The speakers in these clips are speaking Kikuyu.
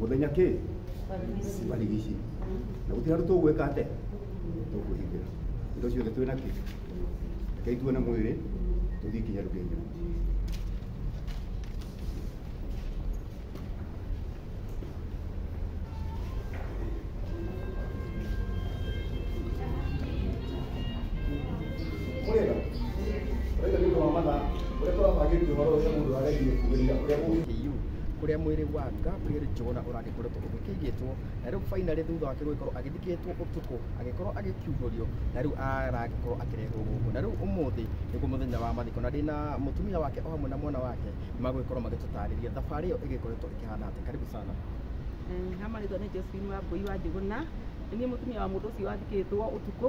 Muthenya ki barigici na gutiri handu tugwika ate tukwihingĩra indo ciothe twina ki rekei tuone mwĩrĩ tũthiĩ kinya rũgendo. Kuria mwiri wa Gabriel Njuguna uragikoretwo ugikigitwo na riu finally thutha wake gugikorwo agithikitwo utuku agikorwo agikiumbũrio na riu aragikorwo akirehwo guku na riu umuthi niguo muthenya wa mathiko na ndina mutumia wake o hamwe na mwana wake magwikorwo magitutariria thabarĩ iyo igikoretwo ikihana atia. Karibu sana. Hamarĩtwo nĩ Josephine Wambui wa Njuguna, nĩ mutumia wa mũndũ ũcio wathikĩtwo ũtukũ.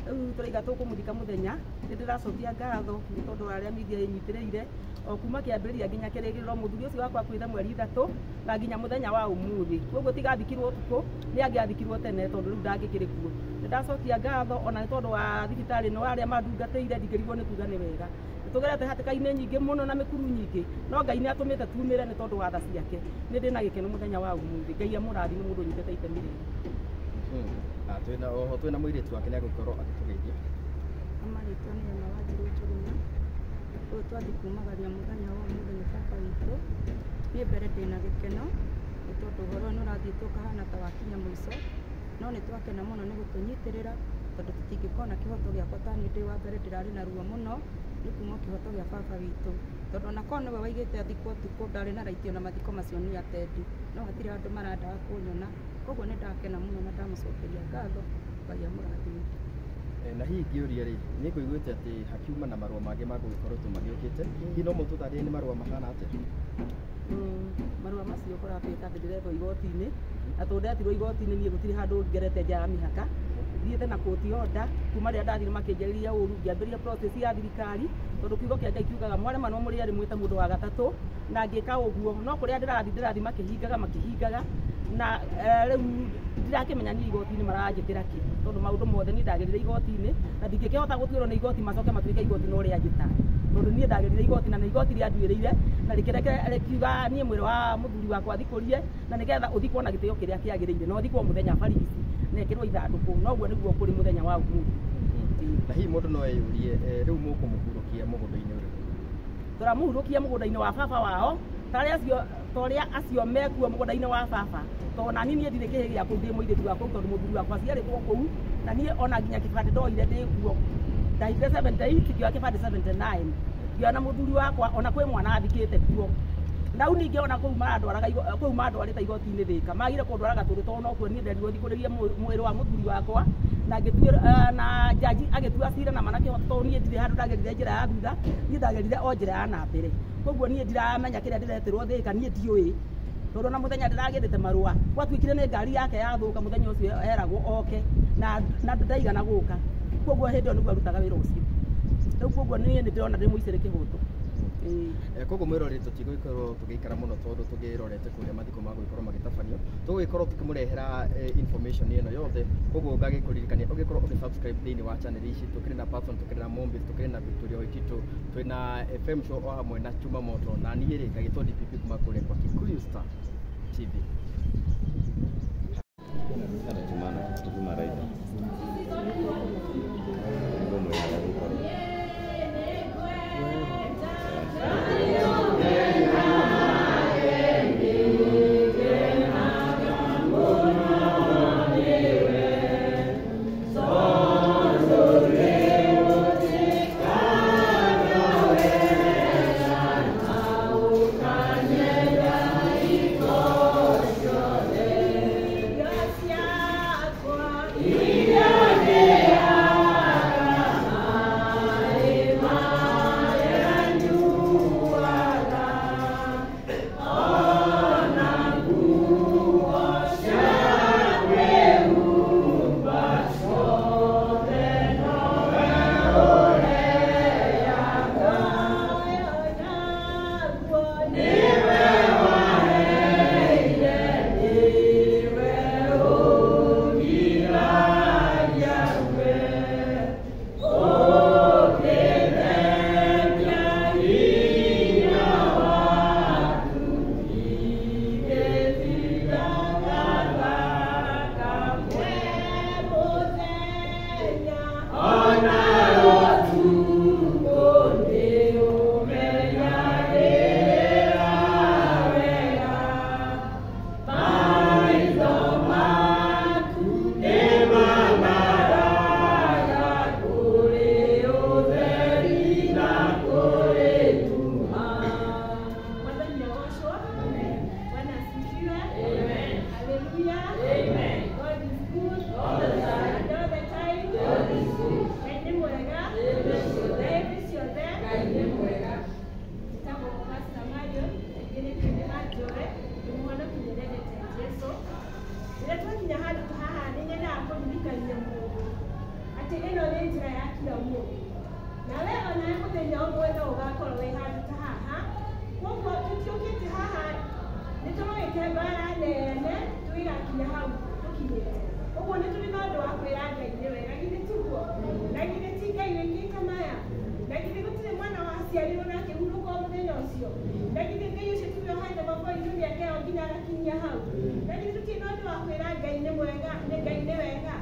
Rĩu tũraiga tũkũmũthika mũthenya. Nĩ ndĩracokia ngatho nĩ tondũ wa arĩa media ĩnyitĩrĩire o kuma kĩambĩrĩria nginya kĩrĩkĩrĩro. Mũthuri ũcio wakwa akuĩte mweri 3 na nginya mũthenya wa ũmũthĩ, koguo tigathikirwo ũtukũ, nĩ angĩathikirwo tene tondũ rĩu ndangĩkĩrĩ kuo. Nĩ ndacokia ngatho ona nĩ tondũ wa thibitarĩ ĩno arĩa mandungatĩire, ndingĩrigwo nĩ kuga nĩ wega. Nĩtũgerete hatĩka-inĩ nyingĩ mũno na mĩkuru nyingĩ, no Ngai nĩ atũmĩte tumĩre nĩ tondũ wa tha ciake. Nĩ ndĩ na gĩkeno mũthenya wa ũmũthĩ. Ngai amũrathime mũndũ ũnyitĩte itemi rĩrĩ. Twina oho twina mũirĩtu wake nĩ agũkorwo agĩtũgeithia. Amarĩtwo nĩ Emma Wanjirũ Njuguna. Ũyũ twathiĩ kumagaria mũthenya wa ũmũthĩ nĩ baba witũ. Niĩ mbere ndĩna gĩkeno nĩ tondũ ũhoro ũyũ nĩ ũrathiĩte ũkahana ta wakinya mũico, no nĩ twakena mũno nĩ gũtũnyitĩrĩra tondũ tũtingĩkona kĩhoto gĩakwa. Ta niĩ ndĩ wa mbere ndĩrarĩ na ruo mũno nĩ kuma kĩhoto gĩa baba witũ, tondũ ona korwo nĩwe waigĩte athikwo ũtukũ ndarĩ na raiti ona mathiko macio niĩ atendi, no hatirĩ andũ marandaga kũnyona. Koguo nĩ ndakena mũno na ndamũcokeria ngatho. Ngai amũrathime. Na hihi ngĩũria rĩ, nĩ ngũiguĩte atĩ hakiuma na marũa mangĩ magũgĩkoretwo magĩũkĩte, hihi no mũtũtarĩrie nĩ marũa mahana atĩa? Marũa macio kũratuĩka atĩ ndĩrethwo igoti-inĩ, na tondũ ndetirwo igoti-inĩ niĩ gũtirĩ handũ ngerete nja ya mĩhaka. Thiĩte na court order kuma rĩrĩa ndathire makĩnjarĩria ũru, ngĩambĩrĩria process ya thirikari tondũ kiugo kĩa Ngai kiugaga mwarema no mũrĩ erĩ mwĩte mũndũ wa gatatũ, na ngĩka ũguo. No kũrĩa ndĩrathiĩ makĩhingaga na rĩu ndirakĩmenya niĩ igoti-inĩ maranjĩtĩra kĩ, tondũ maũndũ mothe niĩ ndagĩrĩire igoti-inĩ na ndingĩkĩhota gũtuĩrwo nĩ igoti macoke matuĩke igoti no rĩanjĩta, tondũ niĩ ndagĩrĩire igoti na nĩ igoti rĩanduĩrĩire na rĩkiuga niĩ mwĩrĩ wa mũthuri wakwa thikũrie na nĩgetha ũthikwo na gĩtĩo kĩrĩa kĩagĩrĩire na ũthikwo mũthenya barigici na ĩkĩrwo ithandũkũ. Noguo nĩguo kũrĩ mũthenya wa ũmũthĩ. Na hihi mũndũ no eyũrie rĩu mũkũmũhurũkia mũgũnda-inĩ ũrĩkũ? Tũramũhurũkia mũgũnda-inĩ wa baba wao, torĩa acio mekuo mũgũnda-inĩ wa baba, tondũ nani niĩ ndirĩ kĩhĩ gĩa kũu, ndĩ mũirĩtu wa kũu tondũ mũthuri wakwa aciarĩtwo kũu, na niĩ ona nginya kĩbandĩ ndoire ndĩ kuo. Ndahikire 78 ngĩoya kĩbandĩ 79 ngĩoya na mũthuri wakwa, ona kwĩ mwana athikĩte kuo. Nau ningĩ ona kũu marandwaraga kũu mandwarĩte igoti-inĩ Thĩka, magire kũndwara Gatũrũ tondũ nokuo niĩ nderirwo thikũrĩrie mwĩrĩ wa mũthuri wakwa, na ngĩtuĩra na jaji agĩtua cira na mana kĩhoto, tondũ niĩ ndirĩ handũ ndagerire njĩra ya thutha, niĩ ndagerire o njĩra ya na mbere. Koguo niĩ ndiramenya kĩrĩa ndĩretirwo Thĩka, niĩ ndiũĩ, tondũ na mũthenya ndĩragĩrĩte marũa gwatuĩkire nĩ ngari yake yathũka mũthenya ũcio eragwo oke na ndaigana gũka. Koguo hĩndĩ ĩyo nĩguo arutaga wĩra ũcio. Rĩu koguo niĩ nĩ ndĩrona ndĩ mũicĩrĩ kĩhoto. Koguo mwĩroreri tũtigũgĩkorwo tũgĩikara mũno tondũ tũgĩrorete kũrĩa mathiko magũgĩkorwo magĩtabanio, tũgũgĩkorwo tũkĩmũrehera information ĩno yothe. Koguo ngagĩkũririkania ũgĩkorwo ũgĩ-subscribe thĩinĩ wa channel ici. Tũkĩrĩ na Patson, tũkĩrĩ na Mombis, tũkĩrĩ na Victoria Waititu, twĩna FM Show o hamwe na Chuma Moto, na niĩ rĩ ngagĩtwo DPP kuma kũrĩa kwa Kikuyu Star TV. Yeah. Atĩ ĩno nĩ njĩra ya kila mũndũ. Nawe ona mũthenya ũmwe no ũgakorwo wĩ handũ ta haha. Koguo tũtiũkĩte haha nĩ tũrũĩte mbara nene tũgĩgakinya hau tũkinyĩte. Ũguo nĩ tũrĩ na ũndũ wa kwĩra Ngai nĩ wega, githĩ tiguo? Na githĩ ti Ngai wĩkĩte maya? Na githĩ gũtirĩ mwana waciarirwo na akĩhurũka o mũthenya ũcio? Na githĩ Ngai ũcio tiwe ũhete baba witũ mĩaka ĩyo nginya agakinyia hau? Na githĩ tũtirĩ na ũndũ wa kwĩra Ngai nĩ mwega, nĩ Ngai nĩ wega?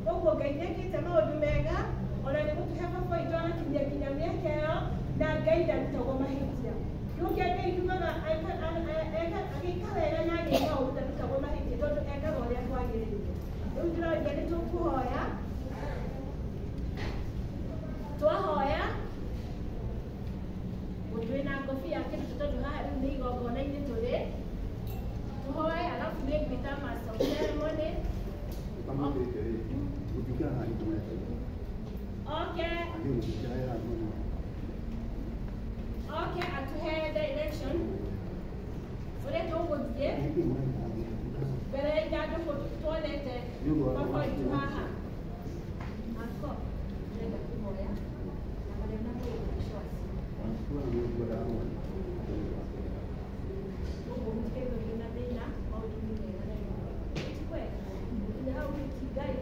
Koguo Ngai nĩekĩte maũndũ mega, ona nĩ gũtũhe baba witũ agakinyia nginya mĩaka ĩyo, na Ngai ndarutagwo mahĩtia. Kiugo kĩa Ngai kiugaga agĩka wega na agĩka ũũru ndarutagwo mahĩtia tondũ ekaga ũrĩa kwagĩrĩire. Rĩu ndĩroria nĩ tũkũhoya. Twahoya twĩna ngobia kĩndũ tondũ haha rĩu nĩ igongona-inĩ tũrĩ. Tũhoe alafu nĩ ngwĩta master of ceremony. Okay. Okay, atuhe direction. Ũrĩa tũgũthiĩ mbere ya ithandũkũ tuonete baba witũ haha. Anko, ndĩrenda kũhoya na marĩa na mũrũ Koguo mũtikaigua na thĩna, maũndũ nĩ mega na nĩ mwega. Ti kwega? Nginya hau nĩ ti Ngai,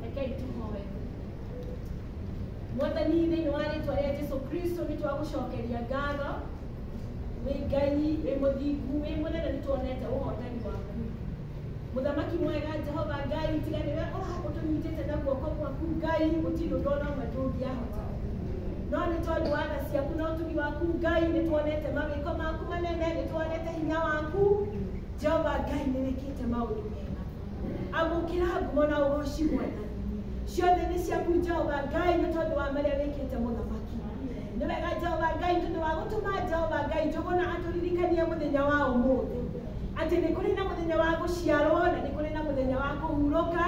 rekei tũhoe. Mwathani thĩinĩ wa rĩtwa rĩa Jesũ Kristo nĩ twagũcokeria ngatho. Wĩ Ngai, wĩ mũthingu, wĩ mũnene, nĩ tuonete ũhotani waku. Mũthamaki mwega Jehova Ngai, tiga nĩwe ũtũnyitĩte na guoko gwaku Ngai, gũtirĩ ũndũ ona ũmwe tũngĩahota. No nĩ tondũ wa tha ciaku na ũtugi waku Ngai, nĩ tuonete mawĩko maku manene, nĩ tuonete hinya waku. Jehova Ngai nĩ wĩkĩte maũndũ mega. Amũkĩra ngumo na ũgoci Mwathani. Ciothe nĩ ciaku Jehova Ngai nĩ tondũ wa marĩa wĩkĩte mũthamaki. Nĩ wega Jehova Ngai tondũ wa gũtũma Jehova Ngai Njũgũna atũririkanie mũthenya wa ũmũthĩ. Atĩ nĩ kũrĩ na mũthenya wa gũciarwo, na nĩ kũrĩ na mũthenya wa kũhurũka,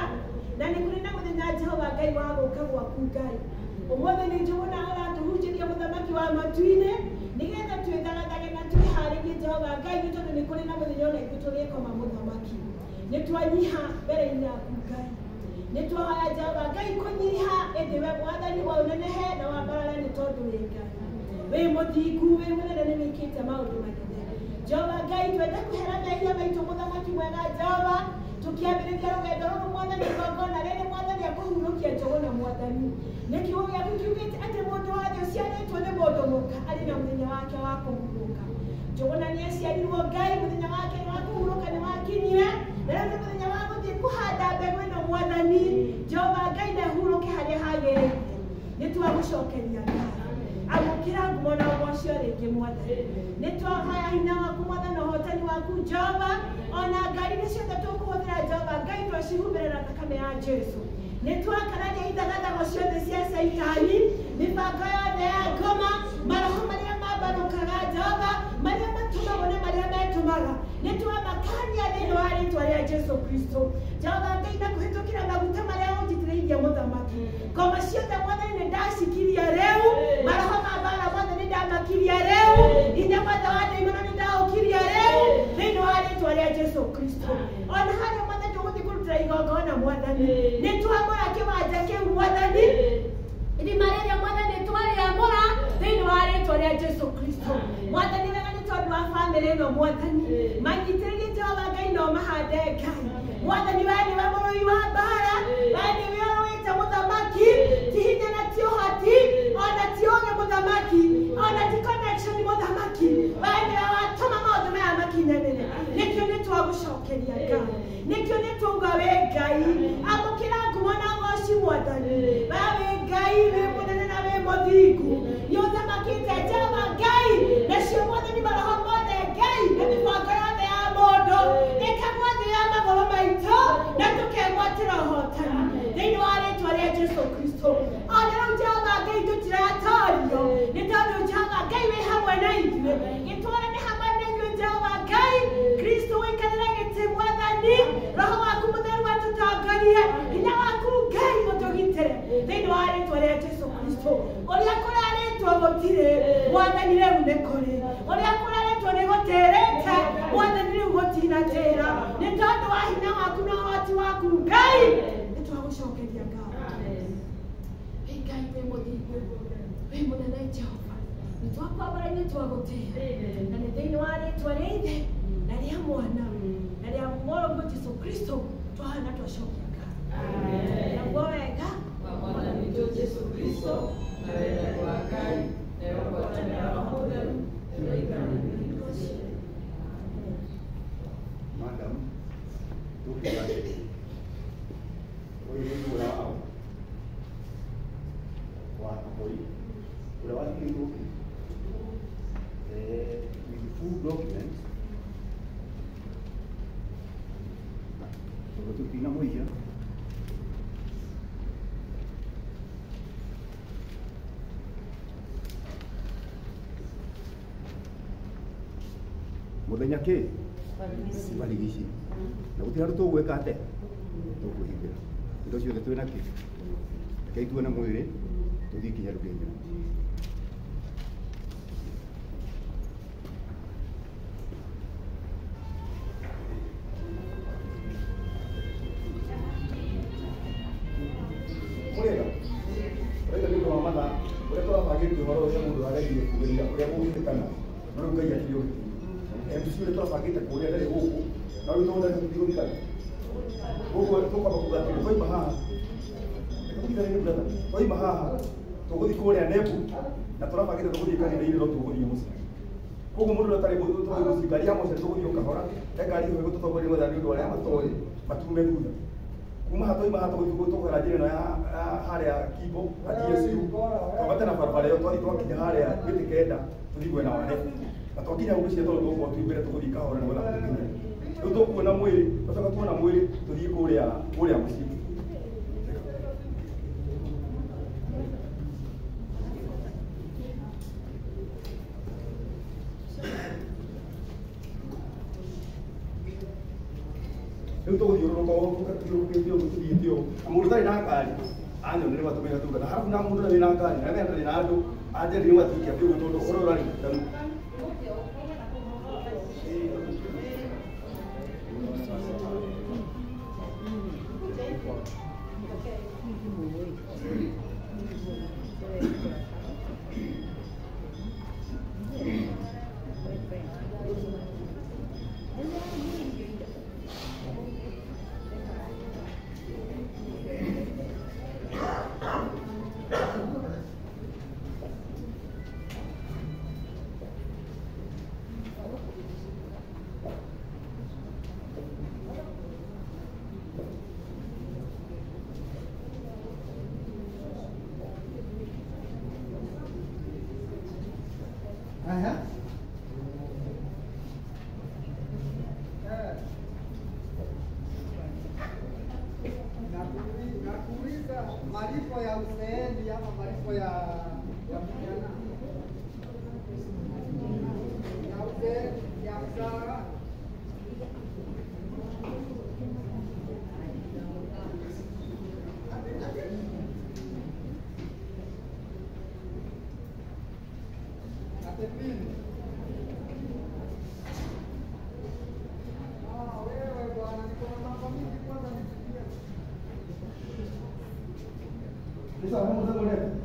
na nĩ kũrĩ na mũthenya Jehova Ngai wa gũka gwaku Ngai. Ũmũthĩ nĩ Njũgũna ũratũhunjĩria mũthamaki wa matu-inĩ, nĩgetha twĩthagathage na twĩharĩrie Jehova Ngai nĩ tondũ nĩ kũrĩ na mũthenya ona ithuĩ tũrĩkoma mũthamaki. Nĩ twanyiha mbere-inĩ yaku Ngai. Nĩ twahoya Jehova Ngai kũnyiha, ĩndĩ we Mwathani wa ũnenehe na wambarare nĩ tondũ wĩ Ngai. Wĩ mũthingu, wĩ mũnene, nĩ wĩkĩte maũndũ manene. Jehova Ngai twende kũhera mehia maitũ mũthamaki mwega Jehova, tũkĩambĩrĩria rũgendo rũrũ Mwathani igongona rĩrĩ Mwathani akũhurũkia Njũgũna Mwathani. Nĩ kiugo gĩaku kiugĩte atĩ mũndũ wothe ũciarĩtwo nĩ mũndũ mũka arĩ na mũthenya wake wa kũhurũka. Njũgũna nĩ aciarirwo Ngai, mũthenya wake wa kũhurũka nĩ wakinyire, na rĩu nĩ mũthenya wa gũthiĩ kũhanda mbegũ ĩno Mwathani. Jehova Ngai na hurũke harĩa hagĩrĩire. Nĩ twagũcokeria ngatho. Amũkĩra ngumo na ũgoci o rĩngĩ Mwathani. Nĩ twahoya hinya waku Mwathani, ũhotani waku Jehova, ona ngari iria ciothe tũkũhũthĩra Jehova Ngai twacihumbĩra na thakame ya Jesũ. Nĩ twakararia ithagathago ciothe cia Caitani, mĩbango yothe ya ngoma, maroho marĩa mambarũkaga Jehova, marĩa matũmagwo na marĩa metũmaga. Nĩ twamakania thĩinĩ wa rĩtwa rĩa Jesũ Kristo. Jehova Ngai na kũhĩtũkĩra maguta marĩa ũnjitĩrĩirie mũthamaki. Ngoma ciothe Mwathani nĩ ndacikiria rĩu, maroho ma mbara mothe nĩ ndamakiria rĩu, hinya wothe wa ndaimono nĩ ndaũkiria rĩu thĩinĩ wa rĩtwa rĩa Jesũ Kristo. Ona harĩa Mwathani tũgũthiĩ kũrutĩra igongona Mwathani, nĩ twamũra kĩwanja kĩu Mwathani, irima rĩrĩa Mwathani twarĩamũra thĩinĩ wa rĩtwa rĩa Jesũ Kristo. Mwathani wega nĩ tondũ wa bamĩrĩ ĩno Mwathani, manyitĩrĩrie Jehova Ngai na ũmahande Ngai. Mwathani we nĩwe mũrũi wa mbara, we nĩwe ũrũĩte mũthamaki, ti hinya na ti ũhoti, ona ti ũũgĩ mũthamaki, ona ti connection mũthamaki, we nĩwe watũma maũndũ maya makinyanĩre. Nĩkĩo nĩ twagũcokeria Ngai, nĩkĩo nĩ twauga wĩ Ngai. Amũkĩra ngumo na ũgoci Mwathani. We wĩ Ngai, wĩ mũnene na wĩ mũthingu, nĩ ũthamakĩte Jehova Ngai, nacio Mwathani maroho mothe Ngai na mĩbango yothe ya mũndũ ĩkagwa thĩ ya magũrũ maitũ na tũkegwatĩra ũhotani thĩinĩ wa rĩtwa rĩa Jesũ Kristo. Ona rĩu Jehova Ngai tũtiratorio nĩ tondũ Jehova Ngai wĩ hamwe na ithuĩ, gĩtwarane hamwe na ithuĩ Jehova Ngai. Kristo wĩikarĩre gĩtĩ Mwathani, roho waku mũtheru atũtongorie, hinya waku Ngai ũtũgitĩre thĩinĩ wa rĩtwa rĩa Jesũ Kristo. Ũrĩa kũrarĩtwo gũtirĩ Mwathani rĩu nĩ kũrĩ, ũrĩa kũrarĩtwo nĩ gũtĩrĩte Mwathani rĩu gũtinatĩra, nĩ tondũ wa hinya waku na ũhoti waku Ngai nĩ twagũcokeria ngatho. Wĩ mũnene Jehova, nĩ twakwambara nĩ twagũtĩĩa, na nĩ thĩinĩ wa rĩtwa rĩa Ithe na rĩa Mwana na rĩa Mũrũguo Jesũ Kristo twahana twacokia ngatho. Naguo wega wa Mwathani witũ Jesũ Kristo na wendani wa Ngai nayo ngwatanĩro ya Roho Mũtheru ĩroikara na ithuĩ ciothe. Madam, tukiuga atĩrĩrĩ, ũyũ nĩ mũra wao wa Makori ũrĩa wathikĩirwo kĩ with full documents tondũ tũtinamũiya. Mũthenya kĩ barigici na gũtirĩ handũ tũgwĩka atĩa, tũkwĩhingĩra indo ciothe twĩ nakĩ, rekei tuone mwĩrĩ tũthiĩ nginya rũgendo. Mũrĩega ũraiga nĩ ũndũ wa mathaa ũrĩa tũrabangĩte ũhoro ũrĩa mũndũ agerie kũgeria ũrĩa gũgĩtĩkana, no rĩu Ngai akĩrĩ ũgĩkinya. MC ũrĩa tũrabangĩte kũrĩa ndarĩ gũkũ, no rĩu tũgũthiĩ tũthiĩ gũthikana gũkũ, tũkwamba kuga atĩrĩ twaima haha, reke tũthikane brother, twaima haha tũgũthiĩ kũrĩa Nebu na tũrabangĩte tũgũthiĩ kanitha-inĩ no tũgũthiĩ mũciĩ. Koguo mũndũ ũrĩa ũtarĩ tũgũthiĩ mũciĩ ngari ya mũciĩ tũgũthiĩ o kahora, he ngari ĩyo ĩgũtũtongoria gwetha nĩ ũndũ arĩa matoĩ matume thutha. Kuma haha twaima haha tũgũthiĩ tũkũgera njĩra ĩno ya harĩa Kimbo na GSU, twambate na barabara ĩyo twathiĩ twakinya harĩa mĩtĩ kenda tũthiĩ mwena wa Nebu. Na twakinya hau gĩcigo tondũ tũgũkorwo twĩ mbere tũgũthiĩ kahora nĩgetha tũkinye. Rĩu tũkuona mwĩrĩ, twacoka tuona mwĩrĩ tũthiĩ kũrĩa kũrĩa mũciĩ. Rĩu tũgũthiũrũrũka ũũ tũgathiũrũrũkĩte ũguo tũthiĩte ũũ, na mũndũ ũtarĩ na ngari anyonere matũmĩra tungata harabu, na mũndũ ũrĩa wĩna ngari na arĩa ndarĩ na andũ anjarĩrie matikĩambe ũguo tondũ ũhoro ũrarĩ mũritanu. Nakuuliza malipo ya uzeeni ama malipo ya vijana ya uzeeni ya mshahara? Ate pili. Ah, wewe bwana, niko na mambo mingi, kwanza nipitie. Sasa hapo mzangu leo.